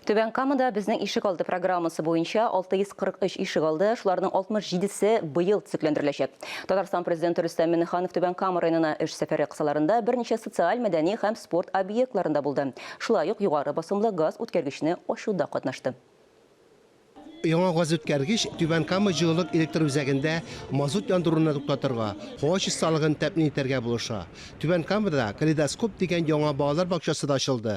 Түбән Камада Безнең ишек алды программасы буенча 643 ишек алды, шуларның 67-се быел төзекләндереләчәк. Татарстан Президенты Рөстәм Миңнеханов Түбән Кама районына эш сәфәре кысаларында берничә социаль, мәдәни һәм спорт объектларында булды. Шулай ук югары басымлы газ үткәргечне ачуда катнашты. Яңа газүткәргеч Түбән Кама җылылык электр үзәгендә мазут яндыруны туктатырга, һава чисталыгын тәэмин итәргә булыша. Түбән Камада Калейдоскоп дигән яңа балалар бакчасы да ачылды.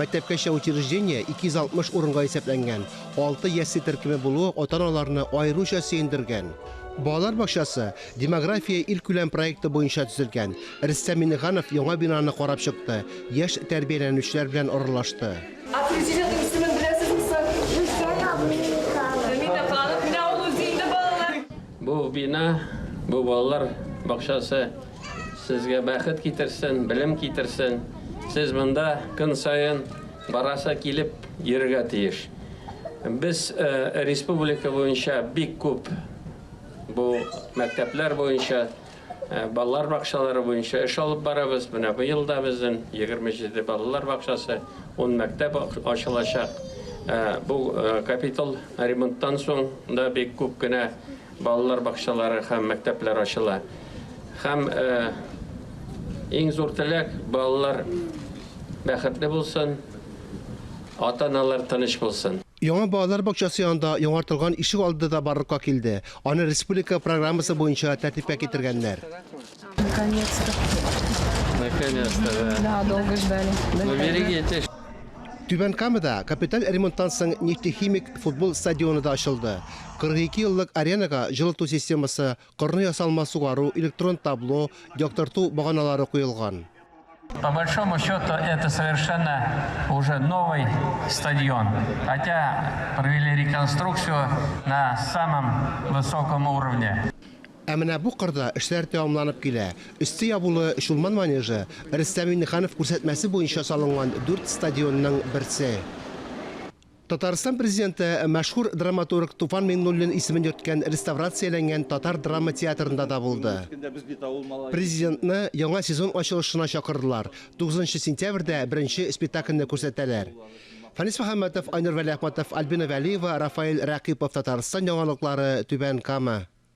Мәктәпкәчә учреждение 260 урынга исәпләнгән, алты ясле төркеме булуы ата-аналарны аеруча сөендергән. Балалар бакчасы Демография илкүләм проекты буенча төзелгән. Рөстәм Миңнеханов яңа бинаны карап чыкты, яшь тәрбияләнүчеләр белән аралашты. Ә президентның исемен беләсезме соң? Рөстәм абый Миңнеханов. Миңнеханов, менә ул үзе инде, балалар. Бу бина, бу балалар бакчасы сезгә бәхет китерсен, белем китерсен. Сез монда көн саен барасы килеп йөрергә тиеш. Без республика буенча бик күп бу мәктәпләр буенча Балалар бакчалары буенча эш алып барабыз. Менә быел да безнең 27 балалар бакчасы, 10 мәктәп ачылачак. Бу капитал ремонттан соң да бик күп кенә балалар бакчалары һәм мәктәпләр ачыла. Һәм иң зур теләк, балалар бәхетле булсын, ата-аналар тыныч булсын. Яңа балалар бакчасы янында яңартылган ишек алды да барлыкка килде. Аны республика программасы буенча тәртипкә китергәннәр. Наконец-то. Наконец-то, да. Да, долго ждали. Ну, берегите. Түбән Камада капиталь ремонттан соң Нефтехимик футбол стадионы да ачылды. 42 еллык аренага җылыту системасы, кырны ясалма сугару, электрон табло, яктырту баганалары куелган. По большому счету это совершенно уже новый стадион. Хотя провели реконструкцию на самом высоком уровне. Ә менә бу кырда эшләр тәмамланып килә. Өсте ябулы Чулман манежы Рөстәм Миңнеханов күрсәтмәсе буенча салынган дүрт стадионның берсе. Татарстан Президенты мәшһүр драматург Туфан Миңнуллин исемен йөрткән реставрацияләнгән татар драма театрында да булды. Президентны яңа сезон ачылышына чакырдылар. Тугызынчы сентябрьдә беренче спектакльне күрсәтәләр. Фәнис Мөхәммәтов, Айнур Вәлиәхмәтов, Альбина Вәлиева, Рафаэль Рәкыйпов, Татарстан яңалыклары, Түбән Кама.